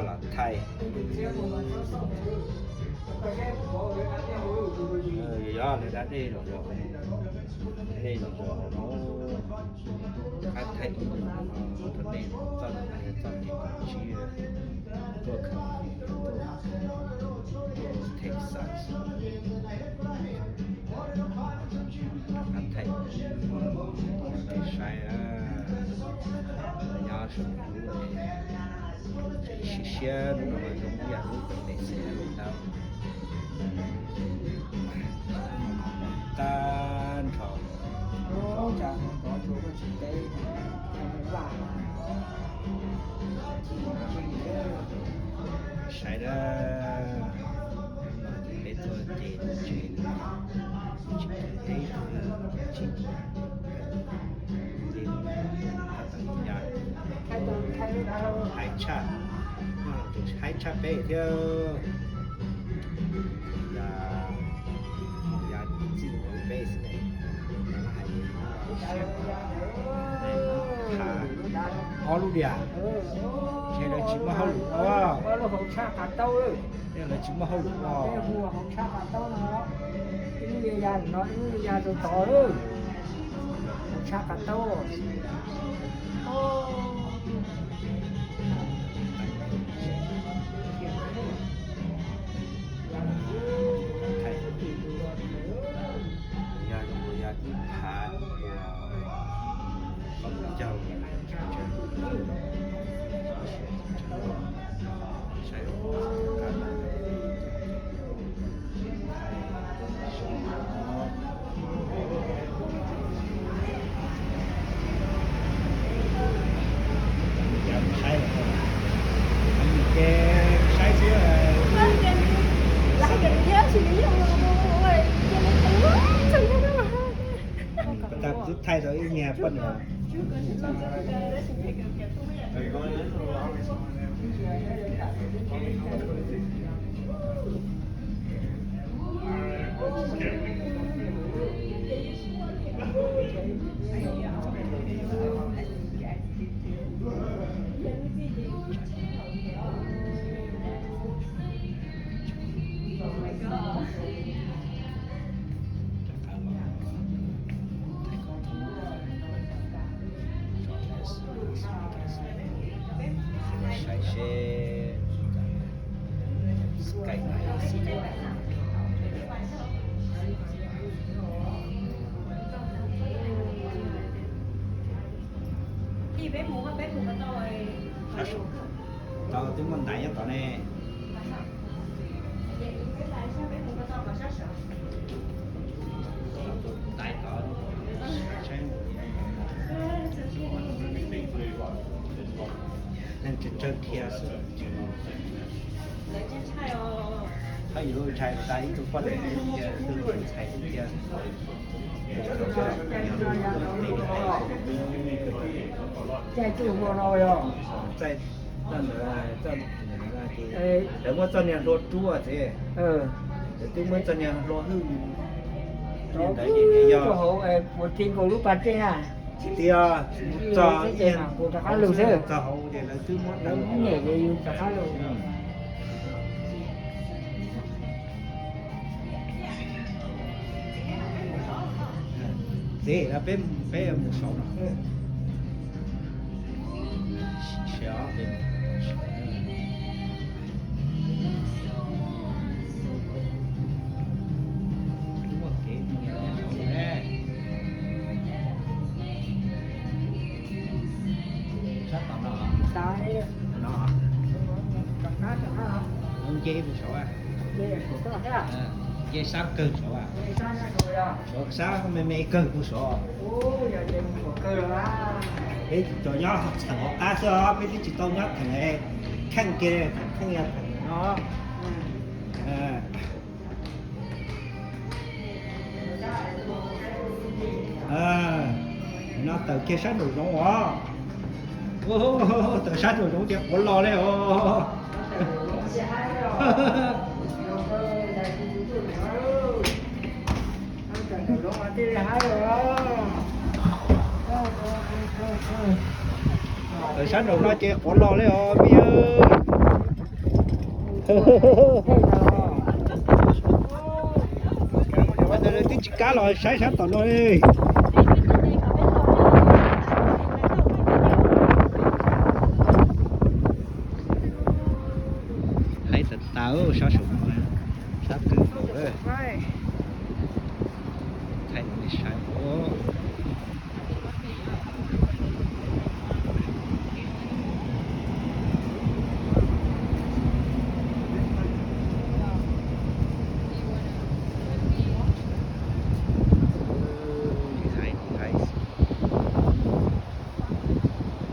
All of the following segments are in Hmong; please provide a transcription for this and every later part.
Los thaij, yog lawv da dej los zog, dej los zog no, qab thaij ib nus no, rau nej txoj no mas yog txoj kev kaum tsib tuaj kawm, tuaj Texas. Qab thaij, saib, nyob saum siab siab no zoo ib yam lub pem xeem lub ntau. Tag nrho. Saib na, peb tuaj ces tsev tsis pom peb tsis pom. Hais tshaj, tus hais tshaj peb thiab. Yog, yog txij peb xwb ne, hais siab, ob lub diam, ntshe lawv tsis muaj hauj lwm os. Lawv tsis muaj hauj lwm os. Ib lub ya no, ib lub ya rau tod, hauv tshab qav taub. Yog, yog ib phav uas plaub caug, saib. Saib, saib xwb. Pas tas twb thaij tau ib niag poj niam. Saib seb, Skype, Skype. Tau twb muaj ntaiv nyob tod ne. Neeg tsawg tsawg dhia xwb. Haj yus ntshai tas ib tug poj niam dhia, ib tug ntxhais dhia. Txaij txuj hlua no yog, txaij txoj ntawd, lawv muab txoj niag hlua rub xwb, lawv twb muab txoj niag hlua hwj. Ntawd ces yog hauv puas ti nkaus lub pas tseg na. Tias txog, rov qab los xwb, txog hauv ces lawv twb muab tawm nyem ces yus rov qab los. Txiv, peb, peb mus saud no. Sab tom no, no, nce mus saud, nce sab kawg saud, saud sab me me kawg mus saud. Peb tsis tau nyob txheem hauv qab xwb os, peb twb tsis tau nyob theem kheej kiag, theem kheej yog theem no. No tawm kiag sab nraum zoov os. Tawm sab nraum zoov ces quav los li os. Tawm sab nraum no ces quav los li os peb. Twb tsis kam los saib sab tom no li. Haib tas tas sab saum no, sab twg nkaus. Thaij rau nej saib os. Haib, haib.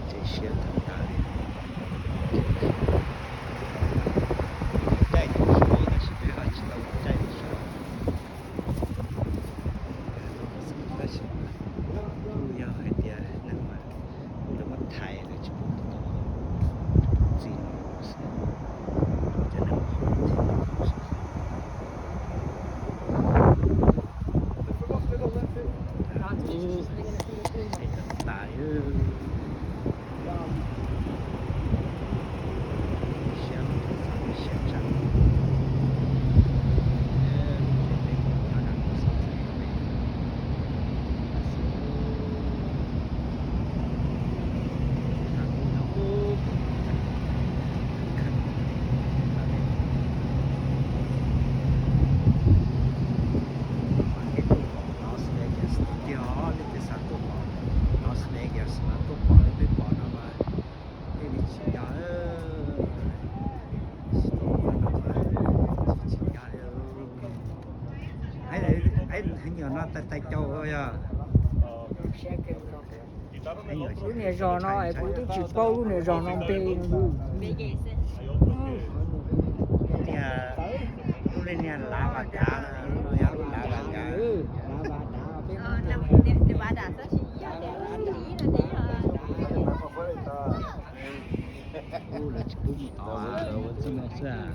Tseem siab tag tag li. Caij tus suav tab sis peb ho tsis tau caij tus suav. Tab sis kuj yog hais tias neeg mas lawv muab thaiv lawv tsis pub tau txij no xwb, cov neeg mas thiaj tau xwb. Tab Las Vegas tiag, nej twb xav tuaj pom Las Vegas mas tuaj pom li peb pom no mas thiaj li tsim nyog, tsis tuaj pom no mas tsis tsim nyog li. Heev nyuag no tais tais caus yog. Lub niag zos no es kuv twb tsis paub lub niag zos no npe no. Tias lub niag Lav Vas Dav, lub no yog lub Lav Vas Dav. Ub, lawv tsis pub mus tod, txij no xwb.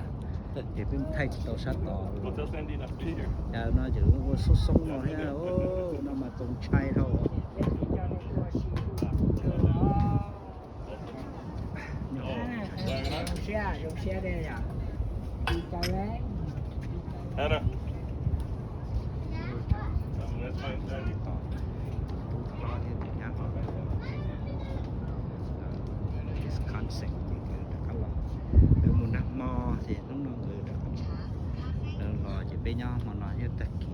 Ces peb mus thaij tsis tau sab tod. Cas no ces ua xoob xoob no thiab, no mas txaus ntshai dhau. Wisconsin ces nkawd rov qab los, nkawd mus nag hmo ces hnub no nkawd rov qab los, ces peb nyob hmo no thiab tag kis.